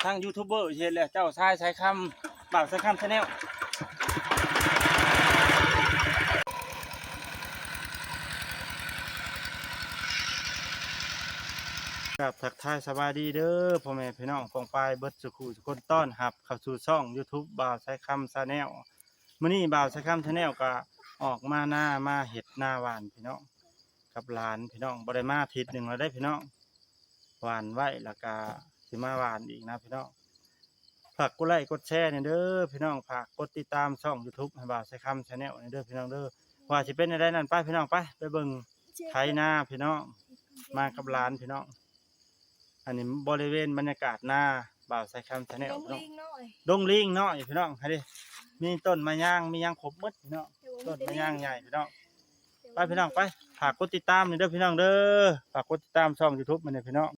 ທາງຢູທູບເບີເຮັດແລ້ວ ເຈົ້າຊາຍສາຍຄຳ ບ່າວສາຍຄຳແຊນແນວ ກາບທັກທາຍສະບາຍດີເດີພໍ່ແມ່ພີ່ນ້ອງປ້ອງປາຍເບິດສູ່ຄູ່ສູ່ຄົນ ຕ້ອນຮັບເຂົ້າສູ່ຊ່ອງຢູທູບບ່າວສາຍຄຳແຊນແນວ. ມື້ນີ້ບ່າວສາຍຄຳແຊນແນວກໍອອກມານາ ມາເຮັດນາຫວ່ານພີ່ນ້ອງ ກັບຫຼານພີ່ນ້ອງ ບໍ່ໄດ້ມາອາທິດໜຶ່ງແລ້ວເດ້ພີ່ນ້ອງ ຫວ່ານໄວ້ແລ້ວກໍຊິມາຫວ່ານອີກນະພີ່ນ້ອງ. ຝາກກົດໄລ້ກົດແຊແດ່ເດີພີ່ນ້ອງ ຝາກກົດຕິດຕາມຊ່ອງຢູທູບໃຫ້ບ່າວສາຍຄຳແຊນແນວແດ່ເດີພີ່ນ້ອງເດີ. ວ່າຊິເປັນແນວໃດນັ້ນ ໄປພີ່ນ້ອງ ໄປ ໄປເບິ່ງໄຖນາພີ່ນ້ອງ ມາກັບຫຼານພີ່ນ້ອງ. ອັນນີ້ບໍລິເວນບັນຍາກາດນາບ່າວສາຍຄຳແຊນແນວ ດົງລີງນ້ອຍ ດົງລີງນ້ອຍພີ່ນ້ອງ ຫັ້ນເດ້ ມີຕົ້ນໝາກຍາງ ມີຫຍັງຄົບໝົດພີ່ນ້ອງ ແຕ່ວ່າມີແຕ່ ຕົ້ນໝາກຍາງໃຫຍ່ພີ່ນ້ອງ. ໄປພີ່ນ້ອງໄປ ຝາກກົດຕິດຕາມນີ້ເດີພີ່ນ້ອງເດີ ຝາກກົດຕິດຕາມຊ່ອງຢູທູບມາແດ່ພີ່ນ້ອງ.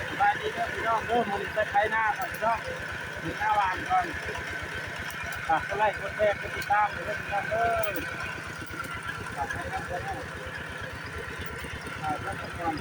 ສະບາຍດີເດີພີ່ນ້ອງເດີ ມື້ນີ້ໄປໄຖນາກ່ອນພີ່ນ້ອງ ເຮັດນາຫວ່ານກ່ອນ. ຝາກກົດໄລ້ກົດແຊກົດຕິດຕາມເດີພີ່ນ້ອງເດີ ຝາກໃຫ້ນຳເດີ ຝາກໄວ້ກ່ອນ.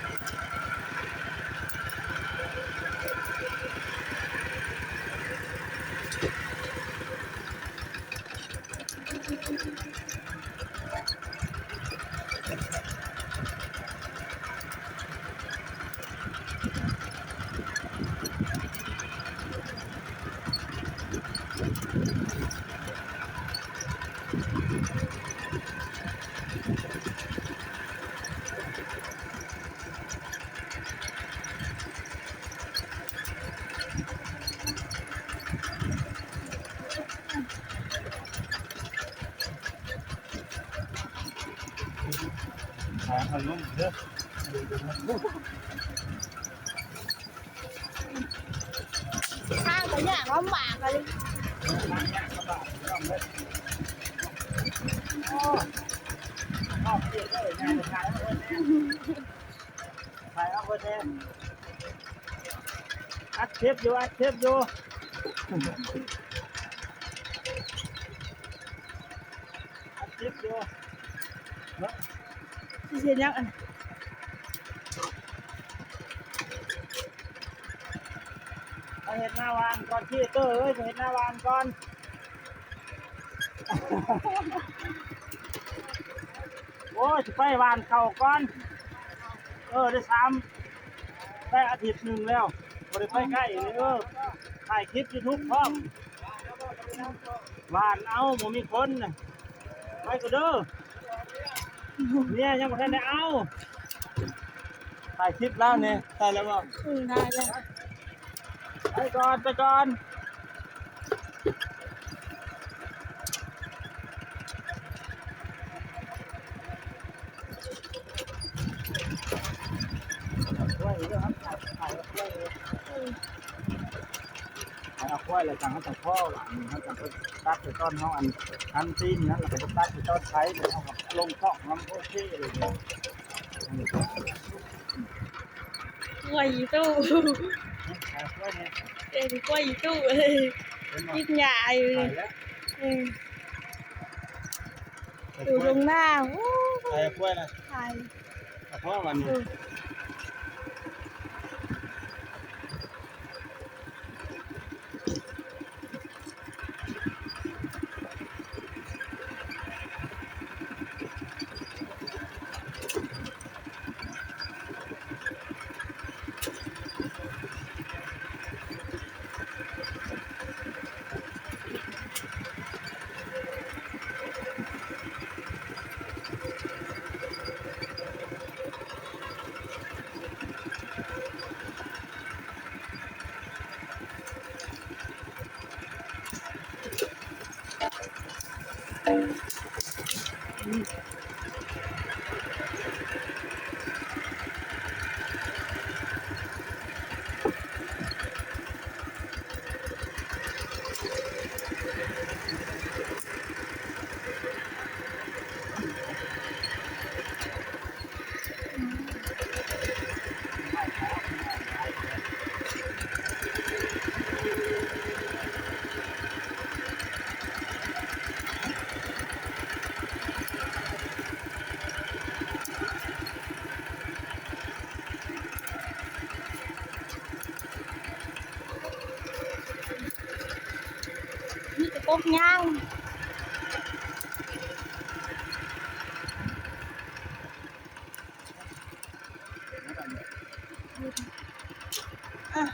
ທາງກໍຍາກລຳບາກ ອັດຄລິບຢູ່ ອັດຄລິບຢູ່ ອັດຄລິບຢູ່ເນາະ. ຊິເຮັດຫຍັງອັນ ໄປເຮັດນາຫວ່ານກ່ອນ ທີ່ເຕີເອີຍ ໄປເຮັດນາຫວ່ານກ່ອນ. ໂອ້ຍ ຊິໄປຫວ່ານເຂົ້າກ່ອນ. ເອີ ໄດ້ສາມ ໄດ້ອາທິດໜຶ່ງແລ້ວ ບໍ່ໄດ້ໄປໃກ້ເລີຍ. ເອີ ຖ່າຍຄລິບຢູທູບພ້ອມ ຫວ່ານເອົາ ບໍ່ມີຄົນນະ. ໄປກ່ອນເດີ ເມຍຍັງບໍ່ທັນໄດ້ເອົາ. ຖ່າຍຄລິບລາວແດ່ ຖ່າຍແລ້ວບໍ່? ອືມ ຖ່າຍແລ້ວ. ໄປກ່ອນ ໄປກ່ອນ. ໄປເອົາຄວາຍເດີ ໄປເອົາຄວາຍເດີ ໄປເອົາຄວາຍແລ້ວຈັ່ງເຮົາຈັ່ງພໍ ບາດນີ້ເຮົາຈັ່ງໄປຕັດໄປຕອນເຮົາອັນ ອັນຕີນນັ້ນ ແລ້ວກໍໄປຕັດໄປຕອນໄຖ ແລ້ວເຮົາກໍລົງຄອກນຳ ໂອເຄເລີຍ. ຄວາຍອີຕູ້ ເປັນຄວາຍອີຕູ້ ເຫັນບໍ່? ກິນຫຍ້າຢູ່ ໄປແລ້ວ ເອີ ຢູ່ທົ່ງນາ. ໂອ້ ໄປເອົາຄວາຍນະ ໄປ ເອົາຄວາຍບາດນີ້. ກົກຍາງ ອະ.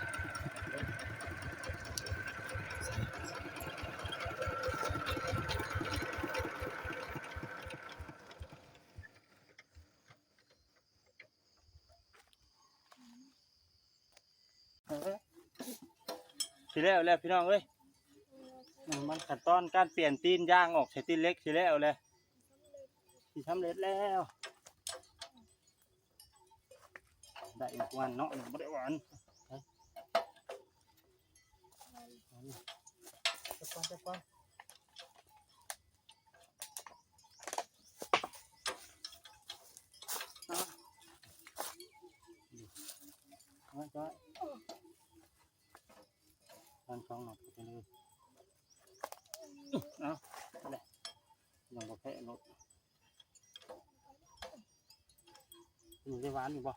ເອີ ຊິແລ້ວແລ້ວພີ່ນ້ອງເອີຍ ມັນຂັ້ນຕອນການປ່ຽນຕີນຢາງອອກໃສ່ຕີນເຫຼັກຊິແລ້ວແລ້ວ ຊິສຳເລັດແລ້ວ ໄດ້ອີກວັນເນາະ ຍັງບໍ່ໄດ້ຫວານ ຈັບກ່ອນ ຈັບກ່ອນ. ເອົາໄວ້ ເອົາໄວ້ ທັງສອງໜອກໄປເລີຍ ເອົາ ແຫຼະ ຍັງບໍ່ແພະໂລດ ມັນໄດ້ຫວານຢູ່ບໍ່?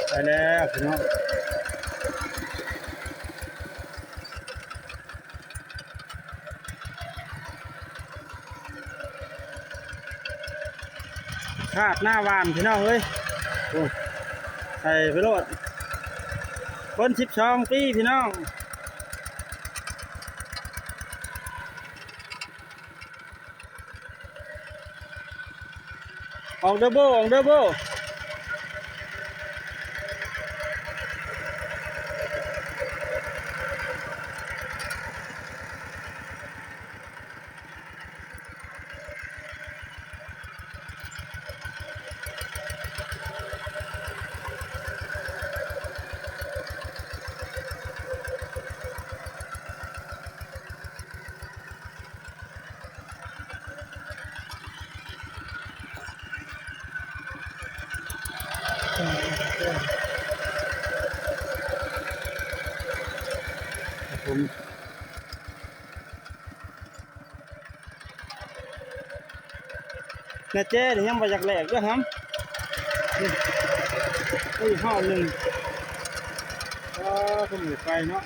ໄປແລ້ວພີ່ນ້ອງ. ທາດໜ້າຫວານພີ່ນ້ອງເອີຍ ໂອ້ ໃສ່ໄປໂລດ ຄົນສິບສອງປີພີ່ນ້ອງ ອອກເດີໂບ ອອກເດີໂບ. ນາເຈ້ນີ້ຍັງບໍ່ຢາກແຫຼກເດີ້ຫຳ ນີ້ ອີກຮອບໜຶ່ງ ອໍ ເພິ່ນຢູ່ໄກເນາະ.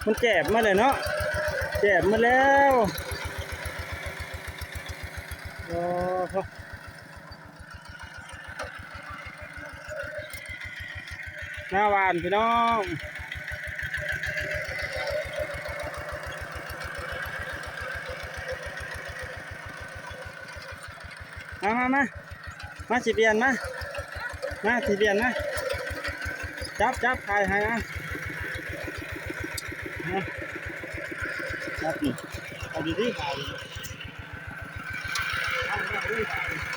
ມັນແຈບມາແລ້ວເນາະ ແຈບມາແລ້ວ ໂອ້ໂຫ ໜ້າຫວານພີ່ນ້ອງ ມາ ມາ ມາ. ມາຊິປ່ຽນມາ ມາຊິປ່ຽນມາ ຈັບ ຈັບ ຖ່າຍໃຫ້ ມາ ມາ ຈັບນີ້ ເອົາດີໆ ຖ່າຍ ເອົາດີໆ ຖ່າຍ.